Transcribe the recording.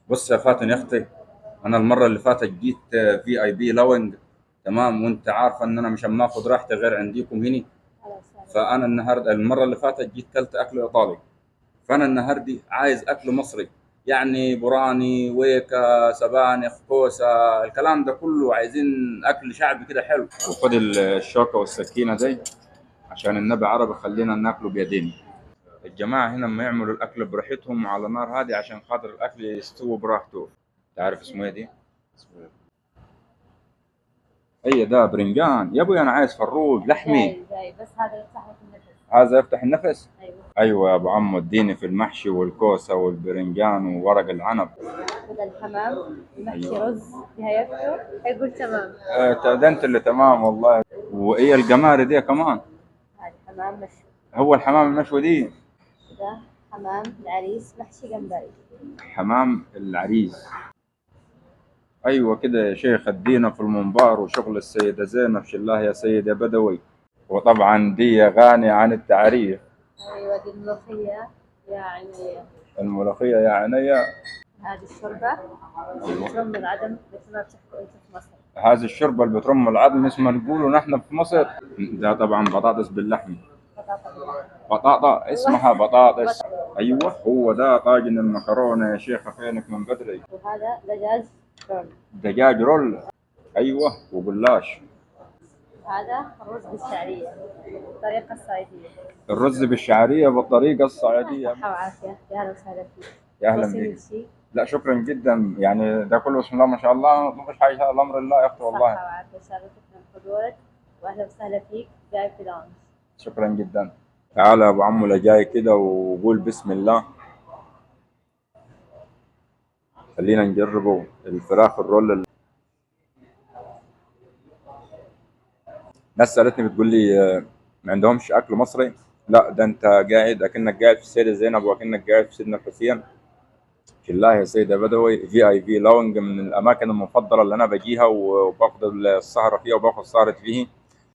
بص يا فاتن يا اختي، انا المرة اللي فاتت جيت VIP Lounge، تمام؟ وانت عارفه ان انا مش اما اخد راحتي غير عنديكم هنا. فانا النهارده المرة اللي فاتت جيت كلت اكل ايطالي، فانا النهارده عايز اكل مصري، يعني براني، ويكا، سبانخ، كوسة، الكلام ده كله. عايزين اكل شعبي كده حلو. وخد الشوكة والسكينة دي عشان النبي عربي خلينا ناكله بيدينا. الجماعة هنا لما يعملوا الاكل براحتهم وعلى نار هادية عشان خاطر الاكل يستوي براحته. تعرف اسمه ايه دي؟ اي ده برنجان يا ابوي، انا عايز فروج لحمي. جاي جاي، بس هذا يفتح لك النفس. هذا يفتح النفس؟ ايوه. ايوه يا ابو عمو، اديني في المحشي والكوسه والبرنجان وورق العنب. بدل الحمام المحشي. أيوة. رز نهايته يقول تمام. ده انت اللي تمام والله. وايه القماري دي كمان؟ هذا حمام مشوي. هو الحمام المشوي دي؟ ده حمام العريس محشي جمبري. حمام العريس، ايوه كده يا شيخ، ادينا في المنبار وشغل السيدة زينب شلاه يا سيده بدوي. وطبعا دي غاني عن التعريف. ايوه دي الملوخية يعني. الملوخية يا عينيا. هذه الشوربة بترم العدم مثل ما بتحكوا انتم في مصر. هذه الشوربة اللي بترم العظم اسمها نقوله نحن في مصر. ده طبعا بطاطس باللحمه. بطاطا باللحمة. بطاطا اسمها بطاطس. ايوه هو ده طاجن المكرونه يا شيخه، فينك من بدري؟ وهذا دجاج roll. دجاج roll، ايوه، وجلاش. وهذا الرز بالشعرية الطريقة الصعيدية. الرز بالشعريه بالطريقة الصعيديه. صحة وعافية، يا أهلا وسهلا فيك. يا اهلا توصيني بك. بشيء؟ لا شكرا جدا، يعني ده كله بسم الله ما شاء الله، ما فيش حاجة، الامر لله يا اختي والله. صحة وعافية، شرفتنا بحضورك وأهلا وسهلا فيك VIP Lounge. شكرا جدا. تعال يا ابو عمو لا جاي كده وقول بسم الله. خلينا نجربه الفراخ ال roll. ناس سالتني بتقول لي ما عندهمش اكل مصري. لا ده انت قاعد اكنك قاعد في السيدة زينب واكنك قاعد في سيدنا الحسين. بالله يا سيدة بدوي، VIP Lounge من الاماكن المفضلة اللي انا بجيها وباخد السهرة فيها وباخد سهره فيه.